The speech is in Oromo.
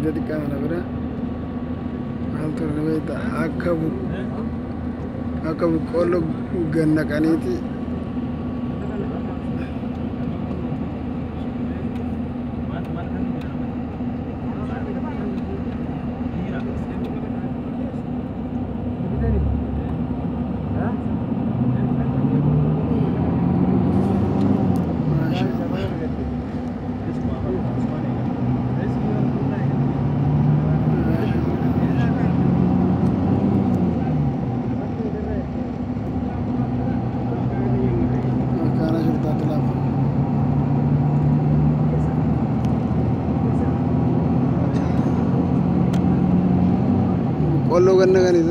Masjida xiqqaa kana bira maal ture ni beektaa? Akka boqqoolloo gannaqaniiti. Makaana shurtaatti laafa. Boqqoolloo gannaqanii